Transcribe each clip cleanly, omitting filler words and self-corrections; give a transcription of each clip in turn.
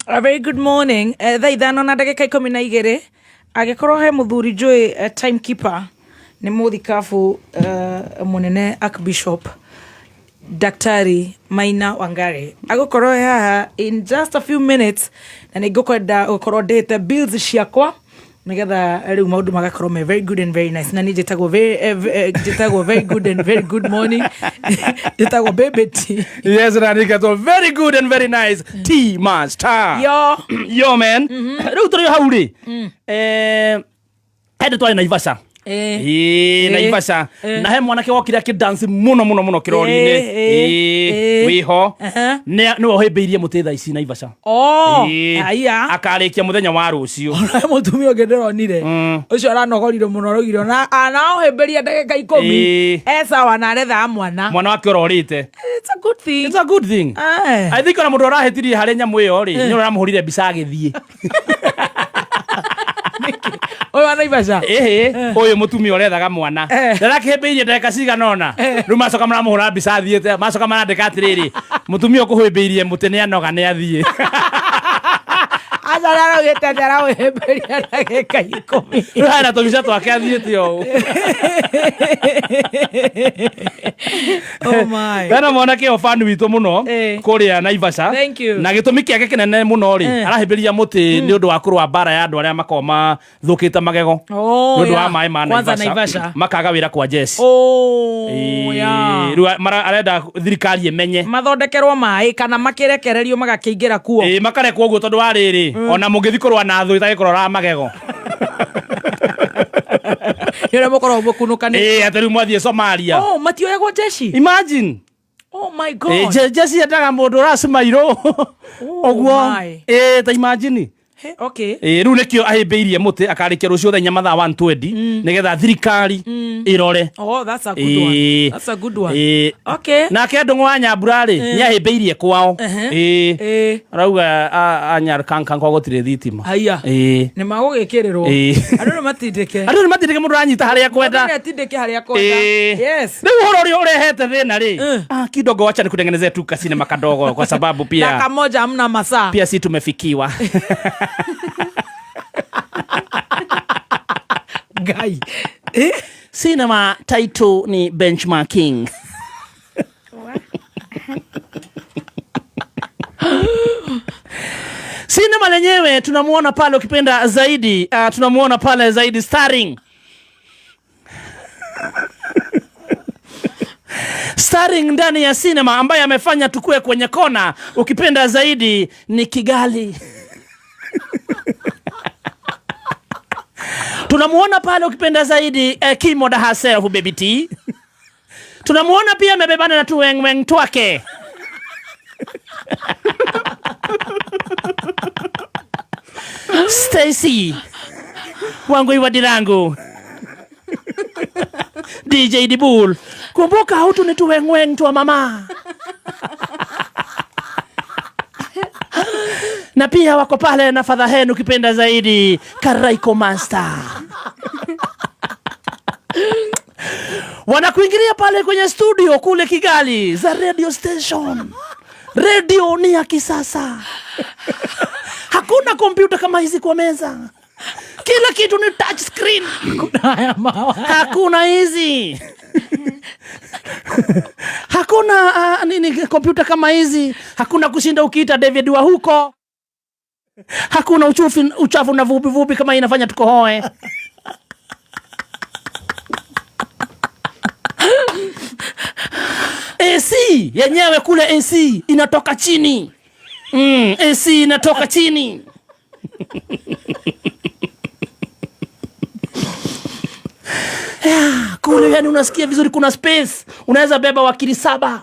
A very good morning. Thaa 5 na ndagĩka 12. Angĩkorwo he mũthuri njũĩ timekeeper nĩ mũthikabu mũnene Archbishop Daktari Maina Wangari agũkorwo e haha in just a few minutes, na nĩ ngũkwenda gũkorwo ndĩhĩte bills ciakwa nigetha rĩu maũndũ magakorwo me very good and very nice. Na niĩ njĩtagwo njĩtagwo very good and very good morning, njĩtagwo Baby T. Yes, na very good and very nice T Master. Yo. Yo man, rĩu tũrĩ hau rĩ, hĩndĩ twarĩ Naivasha. Ĩĩ, Naivasha. Na he mwanake wokire akĩdance mũno mũno mũno kĩrori-inĩ. Ĩĩ, wĩho. Nĩwe ũhĩmbĩirie mũtĩ thaa ici Naivasha. Oh, aya. Akarĩkia mũthenya wa rũciũ. Ona he mũtumia ũngĩ ndĩronire ũcio aranogorire mũno, araugire ona anaũhĩmbĩria ndagĩka 10 e sawa na arethaga mwana. Mwana wake ũrorĩte. It's a good thing. It's a good thing. I think ona mũndũ ũrahĩtirie harĩ nyamũ ĩyo rĩ, nĩ ũramũhũrire mbica agĩthiĩ. Ũyũ wa Naivasha? Ĩhĩ, ũyũ mũtumia ũrethaga mwana ndarakĩhĩmbĩirie ndagĩka cigana ũna, rĩu macoka maramũhũra mbica athiĩte, macoka marandĩka atĩrĩrĩ, mũtumia ũkũhĩmbĩirie mũtĩ nĩ anoga, nĩ athiĩ. Aca, araugĩte atĩ araũhĩmbĩria ndagĩka 10. Rĩu hena tũbica twake athiĩte ũũ. Oh my. Hena mwanake o fan witũ mũno kũrĩa Naivasha. Thank you. Na gĩtũmi kĩake kĩnene mũno rĩ, arahĩmbĩria mũtĩ nĩ ũndũ wa kũrũa mbara ya andũ arĩa makoragwo mathũkĩte magego Oh, nĩ ũndũ wa maĩ ma Kwanza Naivasha, Naivasha. makaga wĩra kwa jeci. Oh, yeah. Rĩu arenda thirikari ĩmenye mathondekerwo maĩ kana makĩrekererio magakĩingĩra kuo. Ĩĩ, makarekwo ũguo tondũ wa rĩrĩ, ona mũngĩthiĩ kũrũa na thũ ĩtagĩkũrora magego. Nĩ ũrĩa mũkoragwo mũkunũkanĩte. Ĩĩ, atĩ rĩu mwathiĩ Somalia. Oh, matioyagwo jeshi? Imagine. Oh my Ĩĩ, God. Jeci endaga mũndũ ũracimairwo ũguo. My. Ĩĩ, ta imagine. Hey, okay. Ĩĩ, rĩu nĩkĩo ahĩmbĩirie mũtĩ, akarĩkia rũciũ thaa 4 mathaa 120 nĩgetha thirikari ĩrore. Oh, that's a good one. Ĩĩ. That's a good one. Ĩĩ. Okay. Nake Ndũng'ũ wa Nyambura rĩ, nĩ ahĩmbĩirie kwao. Ĩĩ, arauga anyarkankan kwao gũtirĩ thitima. Haiya. Ĩĩ. Nĩ magũgĩkĩrĩrwo. Ĩĩ. Andũ nĩ matindĩke. Andũ nĩ matindĩke, mũndũ aranyita harĩa akwenda. Mũndũ nĩ atindĩke harĩa akwenda. Ĩĩ. Yes. Rĩu ũhoro ũrĩa ũrehete thĩna rĩ, kidogo wacha nikutengenezee tu kasinema kadogo kwa sababu pia Dakika moja hamna masaa. Pia si tumefikiwa. Ngai. Cinema title ni Benchmarking. Cinema lenyewe tunamuona pale, ukipenda zaidi, tunamuona pale zaidi starring ndani ya cinema ambaye amefanya tukue kwenye kona, ukipenda zaidi ni Kigali. Tunamuona pale, ukipenda zaidi, Kimoda herself, Baby T. Tunamuona pia amebebana na tuwengweng twake. Stacy wangu iwadirangu DJ Dibul, kumbuka hutu ni tuwengweng twa mama. Na pia wako pale na Father Hen, ukipenda zaidi Karaiko Master. Wanakuingilia pale kwenye studio kule Kigali za radio station. Radio ni ya kisasa. Hakuna kompyuta kama hizi kwa meza. Kila kitu ni touch screen. Hakuna haya mawa. Hakuna hizi. Hakuna nini kompyuta kama hizi. Hakuna kushinda ukiita David wa huko. Hakuna uchafu na vupi vupi kama inafanya tukohoe. AC yenyewe kule AC inatoka chini. AC inatoka chini. Yeah, kule yani unasikia vizuri, kuna space. Unaweza beba wakili 7.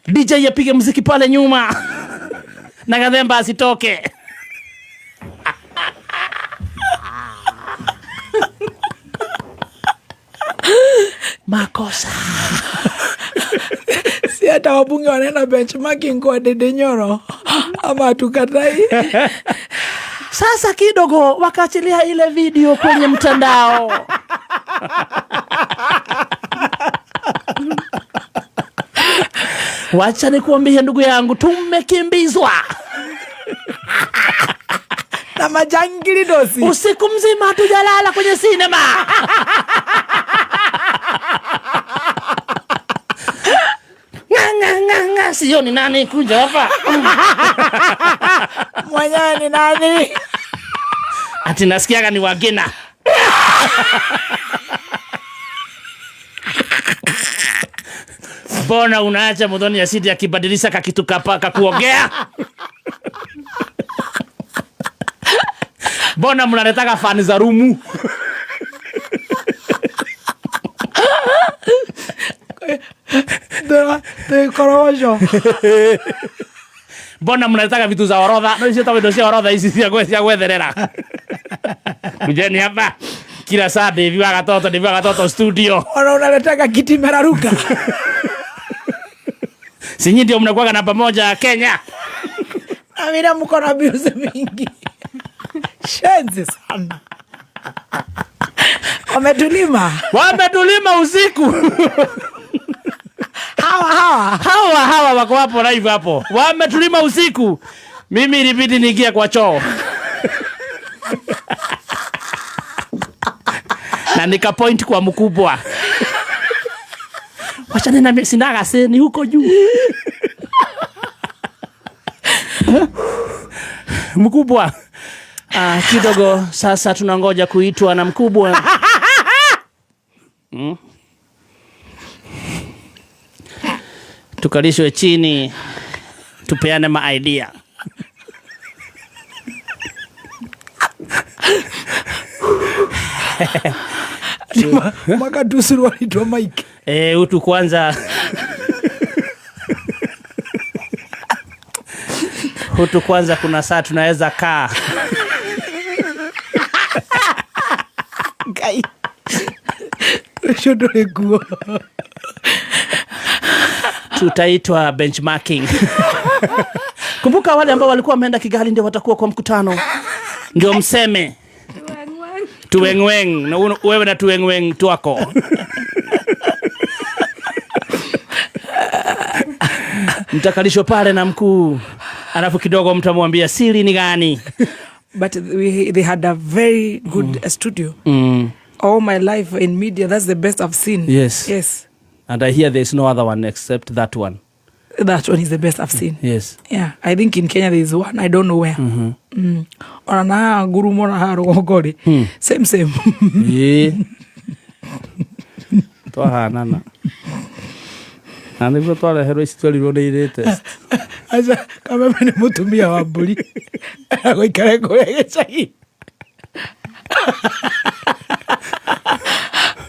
DJ apige muziki pale nyuma. Na Gathemba asitoke. Makosa. Si hata wabunge wanaenda benchmarking kwa Dede Nyoro ama hatukatai. Sasa kidogo wakaachilia ile video kwenye mtandao. Wacha nikuambie ndugu yangu, tumekimbizwa. Na majangili dosi. Usiku mzima hatujalala kwenye sinema. Nga, nga, nga, nga. Sio ni nani kuja hapa? Mwenyewe ni nani? Ati nasikiaga ni wagena. Mbona unaacha Muthoni Asidi akibadilisha kakitu kapa kakuongea? Mbona mnaletaga fani za rumu? Korosho. Mbona mnaletaga vitu za orodha? No icio ta indo cia orodha ici cia gwetherera. Kujeni hapa kila saa Devi wa Gatoto, Devi wa Gatoto studio. Ona unaletaga kiti meraruka. Sinyi ndio mnakuwaga namba moja Kenya. Amina mko na views mingi. Shenzi sana. Wametulima. Wametulima usiku. Hawa hawa. Hawa hawa wako hapo live hapo. Wametulima usiku. Mimi ilibidi niingie kwa choo. Na nika point kwa mkubwa. Wachane na mimi, sinaga seni huko juu. Mkubwa. Kidogo sasa tunangoja kuitwa na mkubwa. Tukalishwe chini tupeane ma idea. Mwaka tusuru walitwa Mike. Utu kwanza. Utu kwanza kuna saa tunaweza kaa. Ngai. Ucio ndũrĩ nguo. Tutaitwa benchmarking. Kumbuka wale ambao walikuwa wameenda Kigali ndio watakuwa kwa mkutano. Ndio mseme. Tuwengweng. Na wewe na tuwengweng twako. Mtakalishwa pale na mkuu. Alafu kidogo mtamwambia siri ni gani. But they had a very good studio. All my life in media, that's the best I've seen. Yes. Yes. And I hear there's no other one except that one. That one is the best I've seen. Yes. Yeah. I think in Kenya there is one. I don't know where. Ona na ngurumo na ha rũgongo rĩ. Same, same. Ĩĩ. Twahanana. Na nĩguo twareherwo ici twerirwo nĩ irĩte. Aca, Kameme nĩ mũtumia wa mbũri. Agũikare kũrĩa gĩcagi.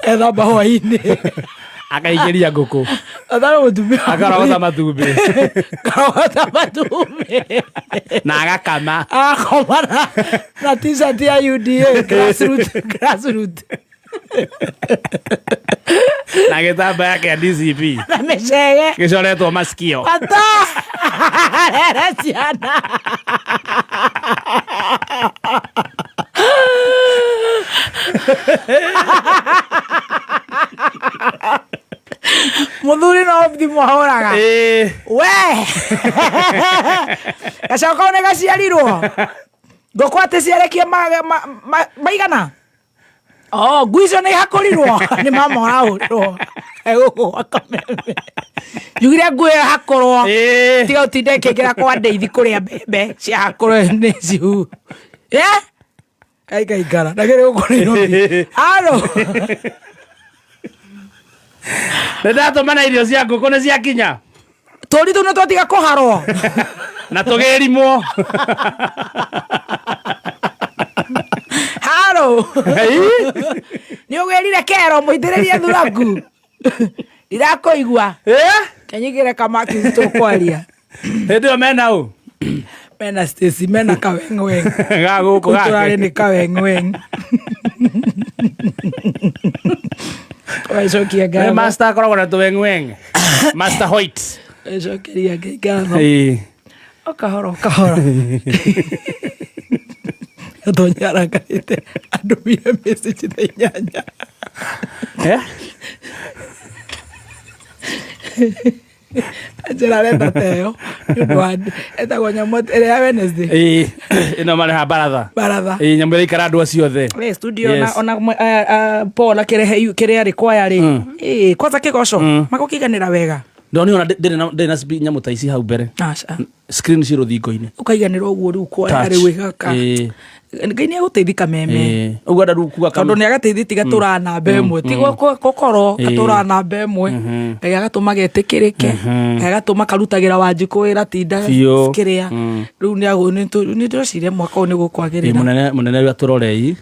Ethamba hwaĩ-inĩ. Akaingĩria ngũkũ. Athara mũtumia wa Akarogota mbũri. matumbĩ. Akarogota matumbĩ. Na agakama. Agakoma na t-shirt ya UDA, grassroot, grassroot. Na gĩtambaya kĩa DCP. Na mĩcege. Gĩcoretwo masikio. Ata! Rere ciana. Mũthuri no thimũ ahũraga. We! Gacoka kau nĩ gaciarirwo. Ngũkũ atĩ ciarekie maigana? Oh, ngui icio nĩ ihakũrirwo. Nĩ mama ũrahũrirwo. Egũkũ gwa Kameme. Njugire ngui ĩyo ĩhakũrwo. Tiga ũtinde ĩkĩingĩra kwa ndeithi kũrĩa mbembe ciahakũrwo nĩ ciu. Aikaikara. Na kĩrĩ gũkũ Nairobi. Aro. Nĩ ndatũmana irio cia ngũkũ nĩ ciakinya. Tũri tũu nĩ twatiga kũharwo. Na tũgĩrimwo. Haro. Nĩ ũgĩrire kero mũitĩrĩrie thuraku. Ndirakũigua. Kenyigĩre kamaki tũkwaria. Hĩndĩ ĩyo mena ũ? Mena Stacy, mena kawengweng. Ga gũkũ gake. Tũrarĩ nĩ kawengweng. Wacokia ngatho. Nĩ master akoragwo na tũwengweng. Master White. Wacokeria Ngai ngatho. O kahora, o kahora. Tonya arakarĩte andũmire message thaa inyanya. Njĩra arenda ta ĩyo nĩ ũndũ wa etagwo nyamũ ĩrĩa ya Wednesday. Ĩĩ, ĩno mareha baratha. Baratha. Ĩĩ, nyamũ ĩrĩa ikara andũ acio othe. Eh, studio Yes. ona ona Paul akĩrehe kĩrĩa rĩ kwaya rĩ. Eh, kwanza kĩgoco magũkĩiganĩra wega. Ndoni ona ndĩrĩ na nyamũ ta ici hau mbere. Aca. Screen ci rũthingo-inĩ. Ũkaiganĩra ũguo rĩu kwaya Touch. rĩu ĩgaka. Ĩĩ. Ngai nĩ egũteithia kameme. Ĩĩ. Ũguo enda rĩu kuga Tondũ nĩ agateithia tiga tũra namba ĩmwe ti gũkorwo Ĩĩ. gatũra namba ĩmwe Ngai agatũma getĩkĩrĩke Ngai agatũma karutagĩra Wanjikũ wĩra tinda Biũ. kĩrĩa rĩu nĩ ndĩreciria mwaka ũyũ nĩ Ĩĩ, gũkwagĩrĩra. Mũnene mũnene rĩu atũrorei.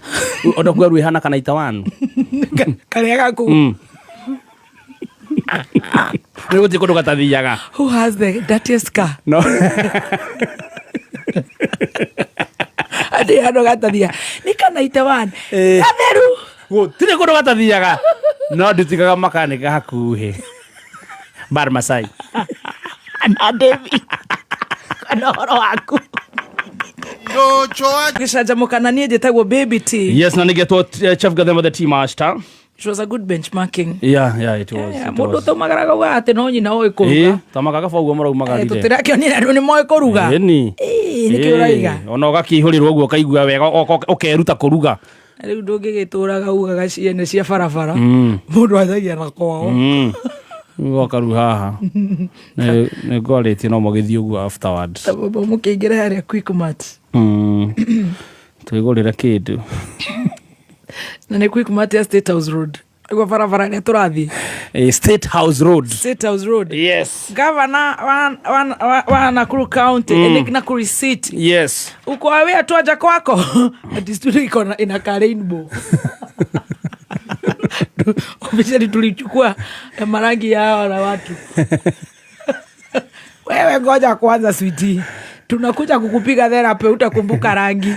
Ona kuga rĩu ĩhana kana itawanu. Karĩa gaku. Rĩu gũtirĩ kũndũ gatathiaga. Who has the dirtiest car? No. Andĩ handũ gatathia nĩ kana itewan Ĩĩ. gatheru. Gũtirĩ kũndũ gatathiaga. No nditigaga makanika hakuhĩ. Bar Masai. Na David kana ũhoro waku gĩcanjamũka na niĩ njĩtagwo Baby T. Yes, na nĩgetwo Chef Gathema the tea master. It was a good benchmarking. Yeah, it was. Yeah, It mũndũ was. taumagaraga ugaga atĩ no nyina oĩ Ĩĩ, kũruga. ta makagaba ũguo maraumagarire. Tũtirakĩonire andũ nĩ moĩ kũruga. Ĩni. Ĩĩ, nĩkĩo ũraiga. Ona ũgakĩihũrĩrwo ũguo ũkaigua wega ũkeruta kũruga. Rĩu ndũngĩgĩtũraga ugaga ciene cia barabara. Mũndũ anjagia na kwao. Goka rĩu haha. Nĩ ngwarĩtie no mũgĩthiĩ ũguo afterwards. Ta mũkĩingĩra harĩa Quickmart. Twĩgũrĩre kĩndũ. Na nĩ Quickmart ya State House Road. Ũguo barabara ĩrĩa tũrathiĩ. State House Road. State House Road. Yes. Governor wa Nakuru County, Nakuru City. Yes. Uko awea tuaja kwako. Ati studio iko inakaa rainbow. Officially tulichukua marangi yao na watu. Wewe ngoja kwanza sweetie. Tunakuja kukupiga therapy utakumbuka rangi.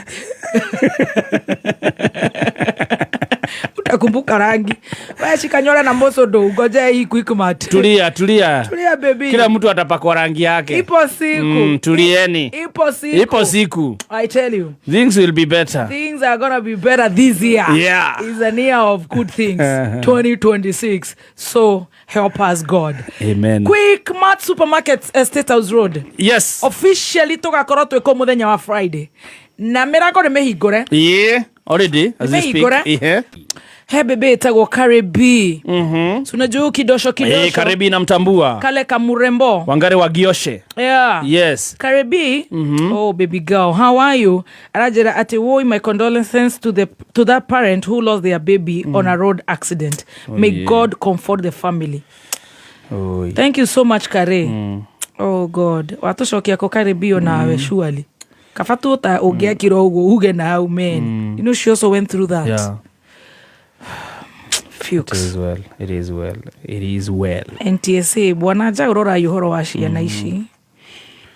Utakumbuka rangi. Wewe shika nywele na mboso ndo ungoje hii Quickmart. Tulia, tulia. Tulia baby. Kila mtu atapakwa rangi yake. Ipo siku. Tulieni. Ipo siku. Ipo siku. I tell you. Things will be better. Things are gonna be better this year. Yeah. It's an year of good things. 2026. So help us God. Amen. Quickmart Supermarket, State House Road. Yes. Officially tugakorwo twĩ kũu mũthenya wa Friday. Na mĩrango nĩ mĩhingũre. Yeah. Already as we speak. Mĩhingũre. Yeah. He bebe ĩtagwo Karibi. Si unajua kidosho kidosho. Eh, Karibi namtambua. Kale kamurembo. Wangare wa Gioshe. Yeah. Yes. Karibi. Oh, baby girl, how are you? Arajera ati woi, my condolences to that parent who lost their baby on a road accident. May yeah. God comfort the family. Oi. Thank you so much, Kare. Oh God. Watucokia ko Karibi onawe surely. Kaba tu ta ũngĩakirwo ũguo uge na hau man. You know she also went through that. Yeah. Fuchs. It is well. It is well. It is well. NTSA bwana nja ũrorai ũhoro wa ciana ici.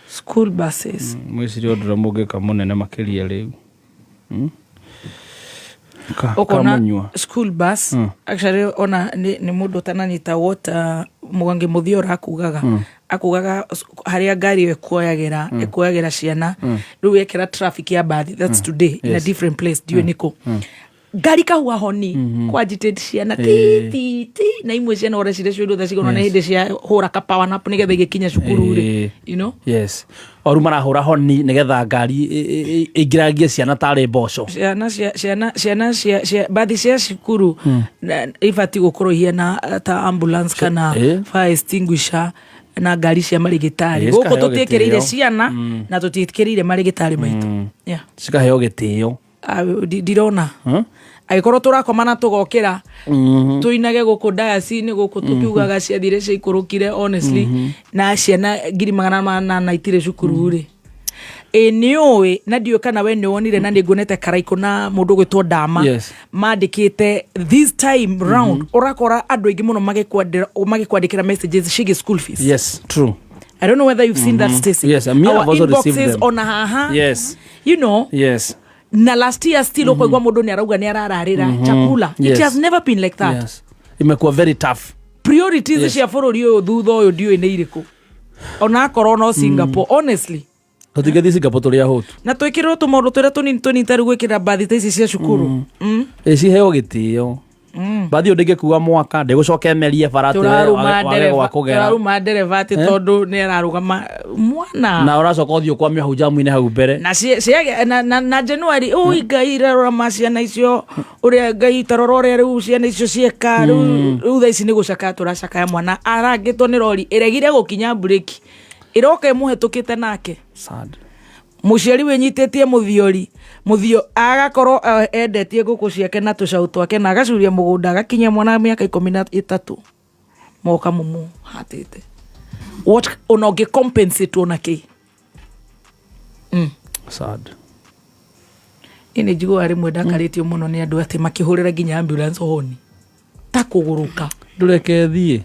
School buses. Mwĩciria ũndũ ũrĩa mũngĩka mũnene makĩria rĩu. Ũkona Kamunyua. school bus actually ona nĩ mũndũ ũtananyita what Mũgangi Mũthia akugaga akugaga harĩa ngari ĩyo ĩkuoyagĩra ciana rĩu yekĩra traffic ya bathi, that's today in a different place, ndiũĩ nĩkũ ngari kahua honi kwa agitate ciana ti ti ti na imwe ciana ora cire ciũndũ cigona nĩ hĩndĩ cia hũra ka power nap nĩgetha igĩkinya cukuru rĩ. You know. Yes. Oru marahũra honi nĩgetha ngari ĩingĩrangie ciana tarĩ mboco. Ciana cia ciana ciana cia cia bathi cia cukuru ibatiĩ gũkorwo ihiana ta ambulance kana fire extinguisher na ngari cia marĩgĩtarĩ. Gũkũ Cikaheo tũtiĩkĩrĩire gĩtĩo. ciana na tũtiĩkĩrĩire marĩgĩtarĩ maitũ. Yeah. Cikaheo gĩtĩo. Ah, ndirona angĩkorwo tũrakoma na tũgokĩra tũinage gũkũ dayaci-inĩ gũkũ tũkiugaga ciathire ciaikũrũkire honestly na ciana 400,000 itirĩ cukuru rĩ. Ĩ nĩ ũĩ na ndiũĩ kana we nĩ wonire na nĩ nguonete Karaikũ na mũndũ ũgwĩtwo Ndama mandĩkĩte this time round ũrakora andũ aingĩ mũno magĩkwandĩkĩra messages ciĩgiĩ school fees. Yes, true. I don't know whether you've seen that, Stacy. Yes, me, Our I've also received inboxes them. ona haha. Yes. You know, Yes. na last year still ũkwaigua mũndũ nĩ arauga nĩ arararĩra chakula. It has never been like that. Yes. Imekuwa very tough. Priorities cia bũrũri ũyũ thutha ũyũ ndiũĩ nĩ irĩkũ. Onakorwo no Singapore, honestly. Tũtingĩthiĩ Singapore tũrĩ ahũtu. Na twĩkĩrĩrwo tũmaũndũ tũrĩa tũnini tũnini ta rĩu gwĩkĩra mbathi ta ici cia cukuru. Ĩ ciheo gĩtĩo. Mbathi ĩyo ndĩngĩkua mwaka, ndĩgũcoka ĩmerie bara atĩ we Tũraruma wage ndereba, gwa kũgera. Tũraruma ndereba atĩ tondũ nĩ ararũgama mwana. Na ũracoka ũthiĩ ũkwamio hau jamu-inĩ hau mbere. Na na January, ui Ngai, rarora ma ciana icio, ũrĩa Ngai tarora ũrĩa rĩu ciana icio cieka rĩu. Rĩu thaa ici nĩ gũcakaya tũracakaya mwana arangĩtwo nĩ rori ĩregire gũkinya mburĩki, ĩroka ĩmũhetũkĩte nake. Sad. Mũciari wĩnyitĩtie mũthiori mũthio agakorwo endetie ngũkũ ciake na tũcaũ twake na agacuria mũgũnda, agakinyia mwana mĩaka 13, moka mũmũhatĩte. What ona ũngĩ compensate ona kĩ? Sad. Niĩ nĩ njiguaga rĩmwe ndakarĩtio mũno nĩ andũ atĩ makĩhũrĩra nginya ambulance honi ta kũgũrũka. Ndũreke thiĩ.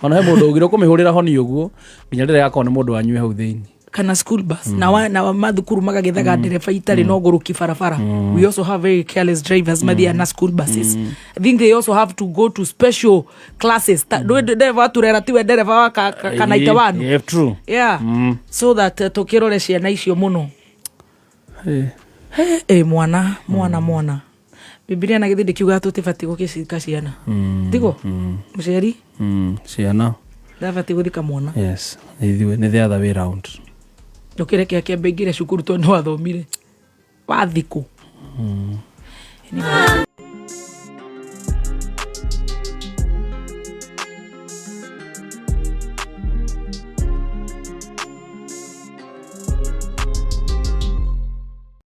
Ona he mũndũ ugire ũkũmĩhũrĩra honi ũguo nginya rĩrĩa gakorwo nĩ mũndũ wanyu hau thĩinĩ. Kana school bus na wa mathukuru magagĩthaga ndereba itarĩ na ũgũrũki barabara. We also have very careless drivers mathiaga na school buses. I think they also have to go to special classes. Ndũĩ ndereba wa turera tiwe ndereba wa kanaita wanu. Yeah, true. Yeah, so that tũkĩrore ciana icio mũno. Eh. Ĩ mwana, mwana, mwana, Bibilia na gĩthĩ ndĩkiugaga tũtibatiĩ gũgĩcika ciana, tigo mũciari? Ciana. Ndabatiĩ gũthika mwana. Yes, ithuĩ nĩ the other way round. Ndũkĩreke akĩambe aingĩre cukuru tondũ nĩ wathomire wathikũ. Anyway.